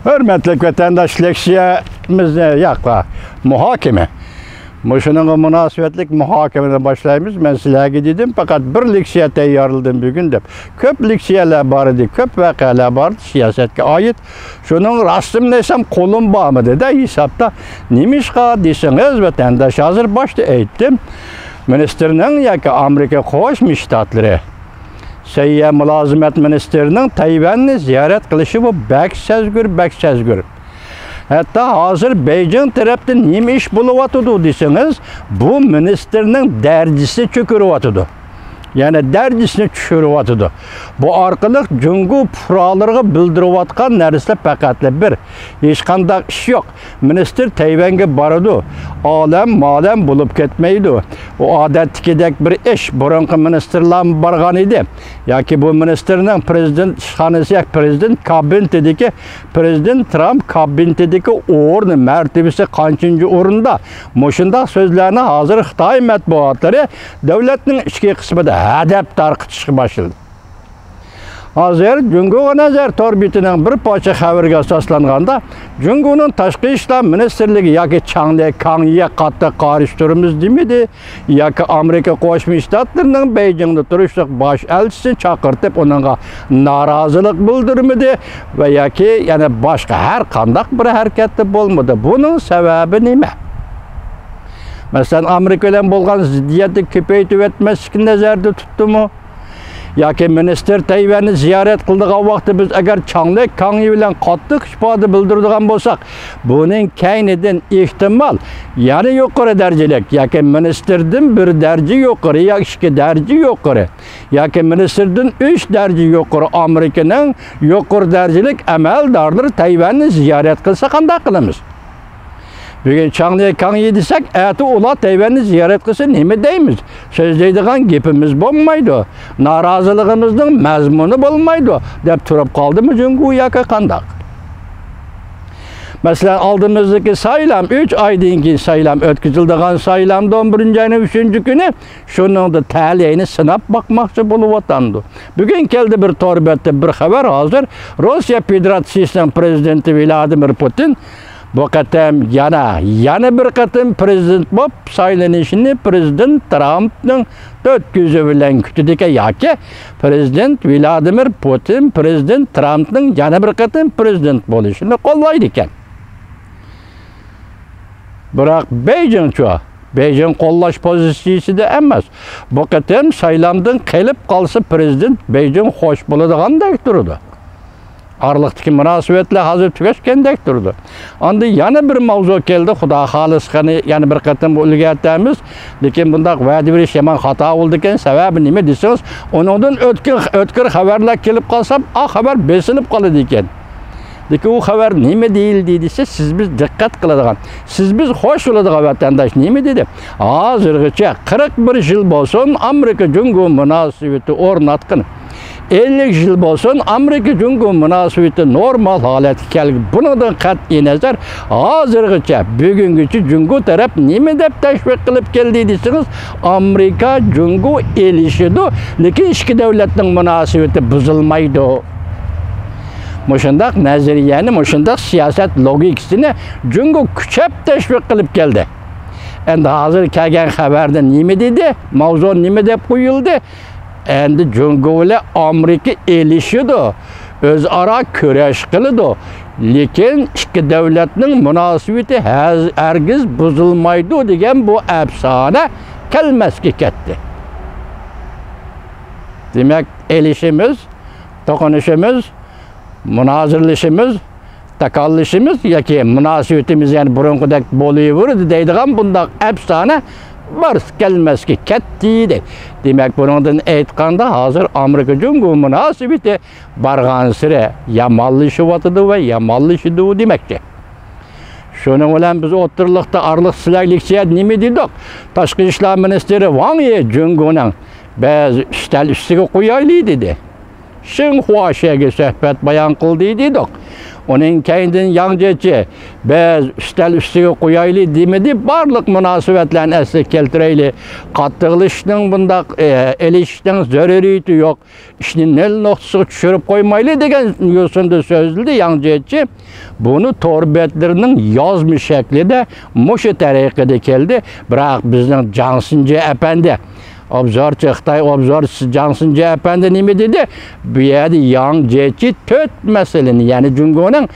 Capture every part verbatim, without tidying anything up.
ھۆرمەتلىك ۋەتەنداش، لېكسىيەمىزنى ياققا مۇھاكىمە. مۇشۇنىڭغا مۇناسىۋەتلىك مۇھاكىمىنى باشلايمىز. مەن سىلەرگە دېدىم، پەقەت بىر لېكسىيە تەييارلىدىم بۈگۈن دەپ. كۆپ لېكسىيەلەر بار ئىدى، كۆپ ۋەقەلەر بار ئىدى سىياسەتكە ئائىت. شۇنىڭ راستىمنى ئېيتسام، قولۇم بارمىدى-دە ھېسابتا. نېمىشقا دېسىڭىز، ۋەتەنداش، ھازىر باشتا ئېيتتىم. مىنىستىرنىڭ ياكى ئامېرىكا قوشما شتاتلىرى سەھىيە مۇلازىمەت مىنىستىرىنىڭ تەيۋەننى زىيارەت قىلىشى بۇ بەك سەزگۈر، بەك سەزگۈر. ھەتتا ھازىر بېيجىڭ تەرەپتە نېمە ئىش بولۇۋاتىدۇ دېسىڭىز، بۇ مىنىستىرنىڭ دەرىجىسىنى چۆكۈرۈۋاتىدۇ. يەنى دەرىجىسىنى چۈشۈرۈۋاتىدۇ. بۇ ئارقىلىق جۇڭگو پۇقرالىرىغا بىلدۈرۈۋاتقان نەرسىلەر پەقەتلا بىر، ھېچقانداق ئىش يوق. مىنىستىر تەيۋەنگە بارىدۇ، ئالەم-مالەم بولۇپ كەتمەيدۇ. ئۇ ئادەتتىكىدەك بىر ئىش. بۇرۇنقى مىنىستىرلارمۇ بارغان ئىدى. ياكى بۇ مىنىستىرنىڭ پرېزىدېنت ئىشخانىسى ياكى پرېزىدېنت كابىنېتىدىكى، پرېزىدېنت ترامپ كابىنېتىدىكى ئورنى، مەرتىۋىسى قانچىنچى ئورۇندا؟ مۇشۇنداق سۆزلەرنى ھازىر خىتاي مەتبۇئاتلىرى دۆلەتنىڭ ئىچكى قىسمىدا ھەدەپ تارقىتىشقا باشلىدى. ھازىر جۇڭگوغا نەزەر تور بېتىنىڭ بىر پارچە خەۋىرىگە ئاساسلانغاندا، جۇڭگونىڭ تاشقى ئىشلار مىنىستىرلىكى ياكى چاڭ لى كاڭيىغا قاتتىق قارشى تۇرىمىز دېمىدى، ياكى ئامېرىكا قوشما شتاتلىرىنىڭ بېيجىڭدا تۇرۇشلۇق باش ئەلچىسىنى چاقىرتىپ، ئۇنىڭغا نارازىلىق بىلدۈرمىدى ۋە ياكى يەنە باشقا ھەر قانداق بىر ھەرىكەتتە بولمىدى. بۇنىڭ سەۋەبى نېمە؟ مەسىلەن، ئامېرىكا بىلەن بولغان زىددىيەتنى كۆپەيتىۋەتمەسلىكنى نەزەردە تۇتتىمۇ؟ ياكى مىنىستىر تەيۋەننى زىيارەت قىلىدىغان ۋاقىتتا بىز ئەگەر چاڭ لى كاڭيى بىلەن قاتتىق ئىپادە بىلدۈرىدىغان بولساق، بۇنىڭ كەينىدىن ئېھتىمال يەنە يۇقىرى دەرىجىلىك ياكى مىنىستىردىن بىر دەرىجە يۇقىرى يا ئىككى دەرىجە يۇقىرى ياكى مىنىستىردىن ئۈچ دەرىجە يۇقىرى ئامېرىكىنىڭ يۇقىرى دەرىجىلىك ئەمەلدارلىرى تەيۋەننى زىيارەت قىلسا قانداق قىلىمىز؟ بۈگۈن چاڭ لى كاڭيى دېسەك، ئەتە ئۇلار تەيۋەننى زىيارەت قىلسا نېمە دەيمىز؟ سۆزلەيدىغان گېپىمىز بولمايدۇ. نارازىلىقىمىزنىڭ مەزمۇنى بولمايدۇ، دەپ تۇرۇپ قالدىمۇ جۇڭگو ياكى قانداق؟ مەسىلەن، ئالدىمىزدىكى سايلام، ئۈچ ئايدىن كېيىن سايلام ئۆتكۈزۈلىدىغان سايلامدا ئون بىرىنچى ئاينىڭ ئۈچىنچى كۈنى شۇنىڭدا تەلەينى سىناپ باقماقچى بولۇۋاتامدۇ؟ بۈگۈن كەلدى بىر تور بەتتە بىر خەۋەر، ھازىر روسىيە فېدېراتسىيىسىنىڭ پرېزىدېنتى ۋلادىمىر پۇتىن بۇ قېتىم يەنە، يەنە بىر قېتىم پرېزىدېنت بولۇپ سايلىنىشىنى پرېزىدېنت ترامپنىڭ تۆت كۆزى بىلەن كۈتىدىكەن ياكى پرېزىدېنت ۋلادىمىر پۇتىن پرېزىدېنت ترامپنىڭ يەنە بىر قېتىم پرېزىدېنت بولۇشىنى قوللايدىكەن. بىراق بېيجىڭچۇ؟ بېيجىڭ قوللاش پوزىتسىيىسىدە ئەمەس. بۇ قېتىم سايلامدىن قېلىپ قالسا پرېزىدېنت بېيجىڭ خوش بولىدىغاندەك تۇرىدۇ. ئارىلىقتىكى مۇناسىۋەتلەر ھازىر تۈگەشكەندەك تۇرىدۇ. ئاندىن يەنە بىر ماۋزۇ كەلدى، خۇدا خالىسا قېنى يەنە بىر قېتىم ئۇلىگە ئەتەمىز. لېكىن بۇنداق ۋەدە بېرىش يامان خاتا بولىدىكەن. سەۋەبى نېمە دېسىڭىز، ئۇنىڭدىن ئۆتكۈر، ئۆتكۈر خەۋەرلەر كېلىپ قالسا، ئا خەۋەر بېسىلىپ قالىدىكەن. لېكىن ئۇ خەۋەر نېمە دېيىلدى دېسە، سىز بىز دىققەت قىلىدىغان، سىز بىز خوش بولىدىغان ۋەتەنداش نېمە دېدى؟ ھازىرغىچە قىرىق بىر يىل بولسۇن، ئامېرىكا جۇڭگو مۇناسىۋىتى ئورناتقىنى. ئەللىك يىل بولسۇن، ئامېرىكا جۇڭگو مۇناسىۋىتى نورمال ھالەتكە كەلگەن. بۇنىڭدىن قەتئىي نەزەر، ھازىرغىچە، بۈگۈنگىچە جۇڭگو تەرەپ نېمە دەپ تەشۋىق قىلىپ كەلدى دېسىڭىز، ئامېرىكا جۇڭگو ئېلىشىدۇ، لېكىن ئىككى دۆلەتنىڭ مۇناسىۋىتى بۇزۇلمايدۇ. مۇشۇنداق نەزەرىيەنى، مۇشۇنداق سىياسەت لوگىكىسىنى جۇڭگو كۈچەپ تەشۋىق قىلىپ كەلدى. ئەمدى ھازىر كەلگەن خەۋەردە نېمە دېدى؟ ماۋزۇ نېمە دەپ قويۇلدى؟ ئەمدى جۇڭگو بىلەن ئامېرىكا ئېلىشىدۇ، ئۆزئارا كۈرەش قىلىدۇ، لېكىن ئىككى دۆلەتنىڭ مۇناسىۋىتى ھەز-، ھەرگىز بۇزۇلمايدۇ دېگەن بۇ ئەپسانە كەلمەسكە كەتتى. دېمەك، ئېلىشىمىز، توقۇنۇشىمىز، مۇنازىرىلىشىمىز، تاكاللىشىمىز ياكى مۇناسىۋىتىمىز يەنە بۇرۇنقىدەك بولۇۋېرىدۇ دەيدىغان بۇنداق ئەپسانە بارسا كەلمەسكە كەتتى دەيدۇ. دېمەك، بۇنىڭدىن ئېيتقاندا، ھازىر ئامېرىكا جۇڭگو مۇناسىۋىتى بارغانسېرى يامانلىشىۋاتىدۇ ۋە يامانلىشىدۇ دېمەكچى. شۇنىڭ بىلەن بىز ئوتتۇرىلىقتا ئارىلىق سىلەر لېكسىيەدە نېمە دېدۇق؟ تاشقى ئىشلار مىنىستىرى ۋاڭ يى جۇڭگونىڭ بەزى ئۈستەل ئۈستىگە قويايلى دېدى. شىنخۇاشەگە سۆھبەت بايان قىلدى دېدۇق. ئۇنىڭ كەينىدىن ياڭ جيېچى، بىز ئۈستەل ئۈستىگە قويايلى دېمىدى، بارلىق مۇناسىۋەتلەرنى ئەسلىگە كەلتۈرەيلى. قاتتىقلىشىشنىڭ بۇنداق، ئە، ئېلىشىشنىڭ زۆرۈرىيىتى يوق. ئىشنى نۆل نۇقتىسىغا چۈشۈرۈپ قويمايلى دېگەن يوسۇندا سۆزلىدى ياڭ جيېچى. بۇنى تور بەتلىرىنىڭ يازما شەكلىدە مۇشۇ تەرىقىدە كەلدى. بىراق بىزنىڭ جاڭ سىنجى ئەپەندى، ئوبزورچى، خىتاي ئوبزورچىسى جاڭ سىنجى ئەپەندى نېمە دېدى؟ بۇ يەردە ياڭ جيېچى تۆت مەسىلىنى، يەنى جۇڭگونىڭ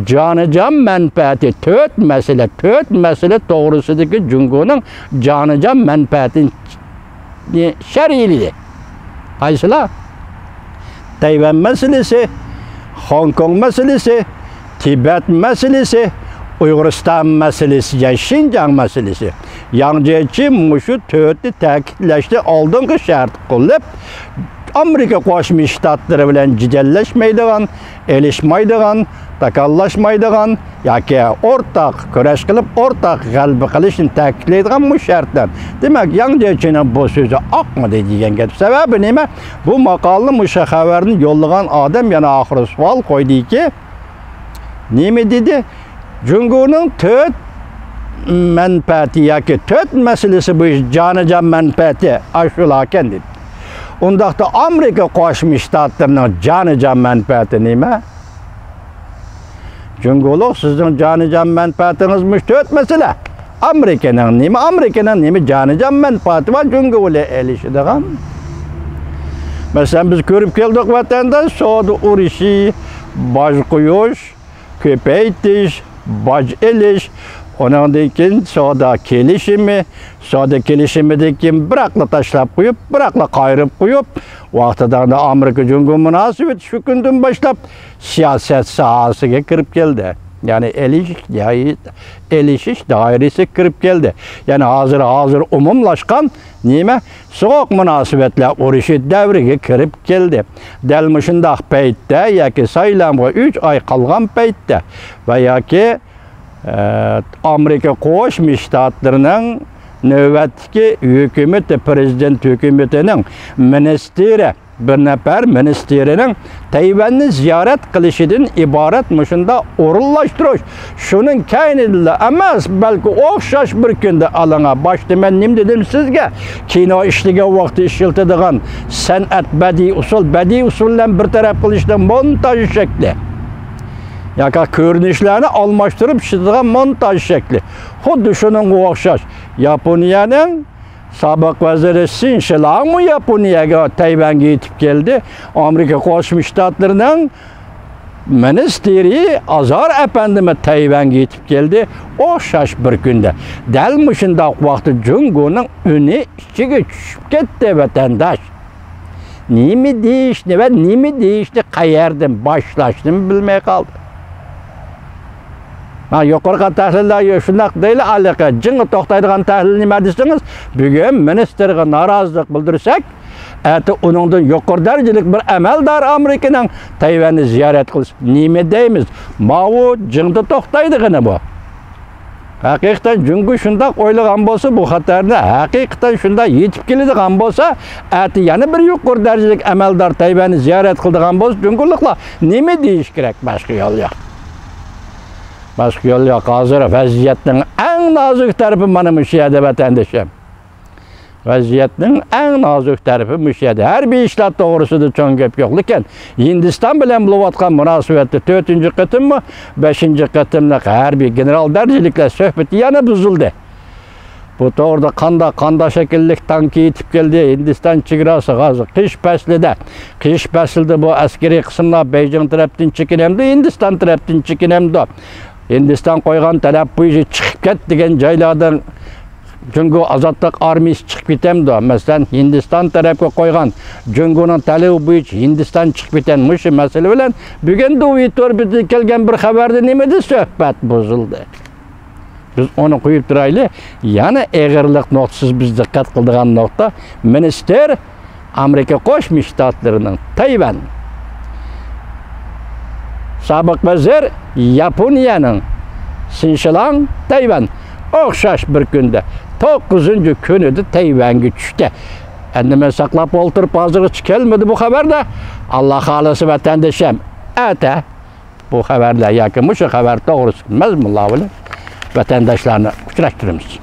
جانىجان مەنپەئەتى، تۆت مەسىلە، تۆت مەسىلە توغرىسىدىكى جۇڭگونىڭ جانىجان مەنپەئەتىنى شەرھلىدى. قايسىلار؟ تەيۋەن مەسىلىسى، خوڭكوڭ مەسىلىسى، تىبەت مەسىلىسى، ئۇيغۇرىستان مەسىلىسى، يەنى شىنجاڭ مەسىلىسى. ياڭ جيېچى مۇشۇ تۆتنى تەكىتلەشنى ئالدىنقى شەرت قىلىپ، ئامېرىكا قوشما شتاتلىرى بىلەن جېدەللەشمەيدىغان، ئېلىشمايدىغان، تاكاللاشمايدىغان ياكى ئورتاق كۈرەش قىلىپ، ئورتاق غەلىبە قىلىشنى تەكىتلەيدىغان مۇشۇ شەرتلەر. دېمەك، ياڭ جيېچىنىڭ بۇ سۆزى ئاقمىدى دېگەن گەپ. سەۋەبى نېمە؟ بۇ ماقالىنى، مۇشۇ خەۋەرنى يوللىغان ئادەم يەنە ئاخىرى سوئال قويدىكى، نېمە دېدى؟ جۇڭگونىڭ تۆت مەنپەئەتى ياكى تۆت مەسىلىسى بويىچە جانىجان مەنپەئەتى ئاشۇلاركەن دېدى. ئۇنداقتا ئامېرىكا قوشما شتاتلىرىنىڭ جانىجان مەنپەئەتى نېمە؟ جۇڭگولۇق، سىزنىڭ جانىجان مەنپەئەتىڭىز مۇشۇ تۆت مەسىلە. ئامېرىكىنىڭ نېمە، ئامېرىكىنىڭ نېمە جانىجان مەنپەئەتى بار جۇڭگو بىلەن ئېلىشىدىغان؟ مەسىلەن، بىز كۆرۈپ كەلدۇق ۋەتەندە سودا ئۇرۇشى، باج قويۇش، كۆپەيتىش، باج ئېلىش، ئۇنىڭدىن كېيىن سودا كېلىشىمى، سودا كېلىشىمىدىن كېيىن بىراقلا تاشلاپ قويۇپ، بىراقلا قايرىپ قويۇپ، ۋاقتىدا ئامېرىكا جۇڭگو مۇناسىۋىتى شۇ كۈندىن باشلاپ سىياسەت ساھەسىگە كىرىپ كەلدى. يەنى ئېلىش-، يا-، ئېلىشىش دائىرىسىگە كىرىپ كەلدى. يەنى ھازىر، ھازىر ئومۇملاشقان نېمە؟ سوغۇق مۇناسىۋەتلەر ئۇرۇشى دەۋرىگە كىرىپ كەلدى. دەل مۇشۇنداق پەيتتە ياكى سايلامغا ئۈچ ئاي قالغان پەيتتە ۋە ياكى، ئە، ئامېرىكا قوشما شتاتلىرىنىڭ نۆۋەتتىكى ھۆكۈمىتى، پرېزىدېنت ھۆكۈمىتىنىڭ مىنىستىرى، بىر نەپەر مىنىستىرىنىڭ تەيۋەننى زىيارەت قىلىشىدىن ئىبارەت مۇشۇنداق ئورۇنلاشتۇرۇش. شۇنىڭ كەينىدىلا ئەمەس، بەلكى ئوخشاش بىر كۈندە ئالىڭا. باشتا مەن نېمە دېدىم سىزگە؟ كىنو ئىشلىگەن ۋاقتى ئىشلىتىدىغان سەنئەت، بەدىئىي ئۇسۇل، بەدىئىي ئۇسۇل بىلەن بىر تەرەپ قىلىشنىڭ مونتاژ شەكلى. ياكى كۆرۈنۈشلەرنى ئالماشتۇرۇپ ئىشلىتىدىغان مونتاژ شەكلى. خۇددى شۇنىڭغا ئوخشاش. ياپونىيەنىڭ سابىق ۋەزىرى سىن شىلانمۇ ياپونىيەگە، تەيۋەنگە يېتىپ كەلدى. ئامېرىكا قوشما شتاتلىرىنىڭ مىنىستىرى ئازار ئەپەندىمۇ تەيۋەنگە يېتىپ كەلدى. ئوخشاش بىر كۈندە. دەل مۇشۇنداق ۋاقىتتا جۇڭگونىڭ ئۈنى ئىچىگە چۈشۈپ كەتتى، ۋەتەنداش. نېمە دېيىشنى ۋە نېمە دېيىشنى قەيەردىن باشلاشنىمۇ بىلمەي قالدى. ھا، يۇقىرىقى تەھلىللەر شۇنداق دەيلى، ھېلىقى جىڭغا توختايدىغان تەھلىل نېمە دېسىڭىز، بۈگۈن مىنىستىرغا نارازىلىق بىلدۈرسەك، ئەتە ئۇنىڭدىن يۇقىرى دەرىجىلىك بىر ئەمەلدار ئامېرىكىنىڭ تەيۋەننى زىيارەت قىلسا نېمە دەيمىز؟ ماۋۇ جىڭدا توختايدىغىنى بۇ. ھەقىقەتەن جۇڭگو شۇنداق ئويلىغان بولسا، بۇ خەتەرنى ھەقىقەتەن شۇنداق يېتىپ كېلىدىغان بولسا، ئەتە يەنە بىر يۇقىرى دەرىجىلىك ئەمەلدار تەيۋەننى زىيارەت قىلىدىغان بولسا، جۇڭگولۇقلار نېمە دېيىشى كېرەك؟ باشقا يول يوق. باشقا يول يوق. ھازىر ۋەزىيەتنىڭ ئەڭ نازۇك تەرىپى مانا مۇشۇ يەردە، ۋەتەندىشىم. ۋەزىيەتنىڭ ئەڭ نازۇك تەرىپى مۇشۇ يەردە. ھەربىي ئىشلار توغرىسىدا چوڭ گەپ يوق. لېكىن ھىندىستان بىلەن بولۇۋاتقان مۇناسىۋەتتە تۆتىنچى قېتىممۇ، بەشىنچى قېتىملىق ھەربىي گېنېرال دەرىجىلىكلەر سۆھبىتى يەنە بۇزۇلدى. بۇ توغرىدا قانداق، قانداق شەكىللىك تانكا يېتىپ كەلدى؟ ھىندىستان چېگراسىغا ھازىر قىش پەسلىدە، قىش پەسلىدە بۇ ئەسكىرىي قىسىملار بېيجىڭ تەرەپتىن چېكىنەمدۇ، ھىندىستان تەرەپتىن چېكىنەمدۇ؟ ھىندىستان قويغان تەلەپ بويىچە چىقىپ كەت دېگەن جايلاردىن جۇڭگو ئازادلىق ئارمىيىسى چىقىپ كېتەمدۇ؟ مەسىلەن، ھىندىستان تەرەپكە قويغان جۇڭگونىڭ تەلىپى بويىچە ھىندىستان چىقىپ كېتەم. مۇشۇ مەسىلە بىلەن بۈگۈن دۇۋى تور بىزدىن كەلگەن بىر خەۋەردە نېمىدە سۆھبەت بۇزۇلدى. بىز ئۇنى قويۇپ تۇرايلى. يەنە ئېغىرلىق نۇقتىسىز بىز دىققەت قىلىدىغان نۇقتا، مىنىستىر ئامېرىكا قوشما شتاتلىرىنىڭ تەيۋەن، سابىق ۋەزىر ياپونىيەنىڭ سىنشىلاڭ تەيۋەن ئوخشاش بىر كۈندە، توققۇزىنچى كۈنىدە تەيۋەنگە چۈشتى. ئەندىمە ساقلاپ ئولتۇرۇپ ھازىرغىچە كەلمىدى بۇ خەۋەردە. ئاللا خالىسا ۋەتەندىشىم، ئەتە بۇ خەۋەردە ياكى مۇشۇ خەۋەر توغرىسىدىكى مەزمۇنلار بىلەن ۋەتەنداشلارنى ئۇچراشتۇرىمىز.